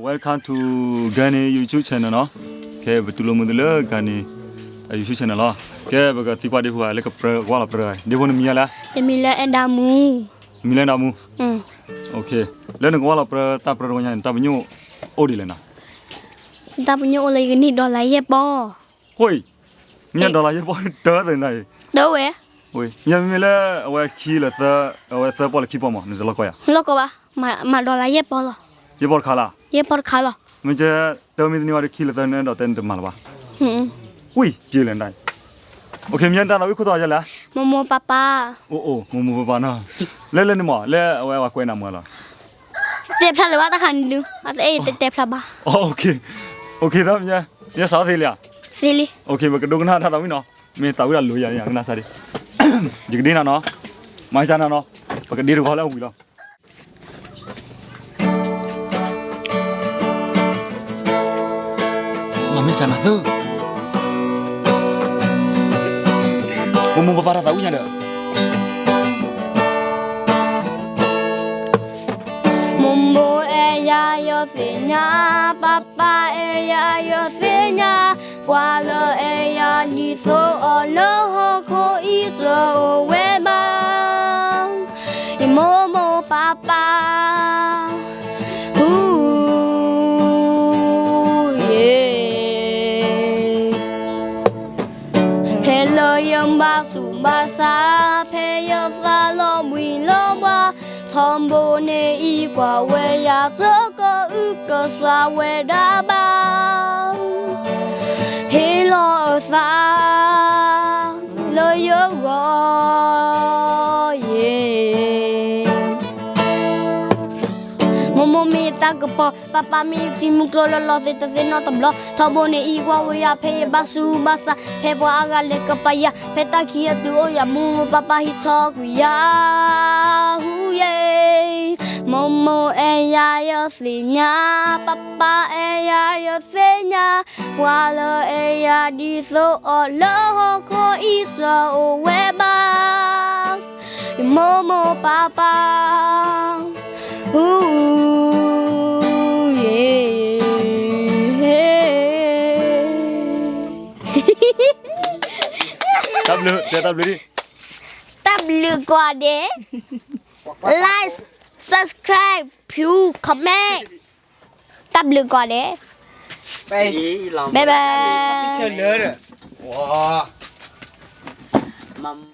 Welcome to Gani YouTube channel နီၤ. ကဲ ပတူၢ်လိာ်မုာ်သုလၢ Gani YouTube channel လီၤ. ကဲ ပကသံကွၢ်ဒ့ဖိဧါ လၢကပြၢ ကဝၢ်လီၤပြၢ ဒ့ဖိနမံၤယၤလဲၣ်. ယမံၤလၢအဲၣ်ဒၣ်မူ. မံၤလၢအဲၣ်ဒၣ်မူ. လၢနကဝၢ်လီၤပြၢ တၢ်ပြၢတဝီညါန့ၣ် တၢ်ပညိၣ်အိၣ်ဒ်လဲၣ်နီၤ. တၢ်ပညိၣ်အိၣ်လၢယကန့ၢ် dollar ယဲၢ်ပီၢ်. ဟိ, မ့ၢ် dollar ယဲၢ်ပီၢ်တၢ်သ့ၣ်နၤအံၤ. တဝဲ. မ့မ့ၢ်လၢအဝဲခံလၢသၢ, အဝဲသၢပီၢ်လၢခံပီၢ်မး နတလီၢ်ကီယၤ. လီၢ်ကီဘၣ်, မၤ dollar ယဲၢ်ပီၢ်လီၤ. ယဲၢ်ပီၢ်တခါလီၤ. ယဲၢ်ပီၢ်တခါလီၤ. မ့ၢ်ကဲ တမ့ၢ်တနံၤဝဲတခံလၢသၢန့ၣ်ဒီးတဲနတမၤလၢၤဘၣ်. ဝံၢ် ပျဲလဲၣ်နတၢ်အံၤ. မ့ၢ်တၢ်သးဝံၣ်ခိၣ်သီယဲလဲၣ်. မိၢ်မိၢ်ပၢ်ပၢ်. အိၣ်အိၣ် မိၢ်မိၢ်ပၢ်ပၢ်နီၤ. လၢလၢန့ၣ်မး လၢအဝဲအဝဲကွဲးနၤမးလီၤ. တဲဖျါလၢၤဘၣ်တၢ်ခါန့ၣ်ဒုး အတအဲၣ်ယတဲဖျါဘၣ်. အိၣ်ခ့ သီမ့ၢ် ယဲစးထီၣ်သ့လံဧါ. သ့လံ. ပကဒိကနၣ်တၢ်သးဝံၣ်နီၤ. မ့ၢ်သးဝံၣ်တၢ်လိၤယၤန့ၣ် ကနၣ်စၢ်ဒံး. ယကဒ့နၤနီၤ. မၤကနၤနီၤ. ပကဒ့တဂီၤလၢအဝံၤလီၤ. မ့ၢ်ကနၤသၢ မိၢ်မိၢ်ပၢ်ပၢ်တၢ်သးဝံၣ်ညါဒီး မိၢ်မိၢ်အဲၣ်ယၤယသ့ၣ်ညါ, ပၢ်ပၢ်အဲၣ်ယၤယသ့ၣ်ညါ, ပှၤလၢအဲၣ်ယၤဒ်သိးအီၤလၢဟီၣ်ခိၣ်အံၤတအိၣ်ဝဲဘၣ်. ယမိၢ်မိၢ်ပၢ်ပၢ်, ဟူ, ယဲ ဖဲလၢယဘၣ်ဆူးဘၣ်ဆါ, ဖဲယသးလီၤဘှံးလီၤဘှါ, ထီဘိန့ၣ်အံၤကွၢ်ဝဲယၤ တကအုကစွါဝဲဒၣ်ဘၣ်. ဟ့ၣ်လီၤအသးလၢယဂီၢ်, ယဲ မိၢ်မိၢ်မ့ၢ်တၢ်ကပီၤ, ပၢ်ပၢ်မ့ၢ်ထံမုၢ်ကျိလၢလီၤသ့တသ့နီတဘျီ, ထီဘိန့ၣ်အံၤကွၢ်ဝဲယၤ ဖဲယဘၣ်ဆူးဘၣ်ဆါ, ဖဲပှၤအါဂၤလဲၤကပၤယၤ, ဖဲတၢ်ခံးအတုၤအိၣ်ယၤ, မိၢ်မိၢ်ပၢ်ပၢ်ဟံးထီၣ်ကွံာ်ယၤ, ဟူယဲ. မိၢ်မိၢ်အဲၣ်ယၤယသ့ၣ်ညါ, ပၢ်ပၢ်အဲၣ်ယၤယသ့ၣ်ညါ, ပှၤလၢအဲၣ်ယၤဒ်သိးအီၤလၢဟီၣ်ခိၣ်အံၤတအိၣ်ဝဲဘၣ်. ယမိၢ်မိၢ်ပၢ်ပၢ်, ဟူ, ယဲ တၢ်ဘျုး, တဲတၢ်ဘျုးဒံး. တၢ်ဘျုးကိးဂၤဒဲး, like, subscribe, view, comment. တၢ်ဘျုးကိးဂၤဒဲး. Bye bye.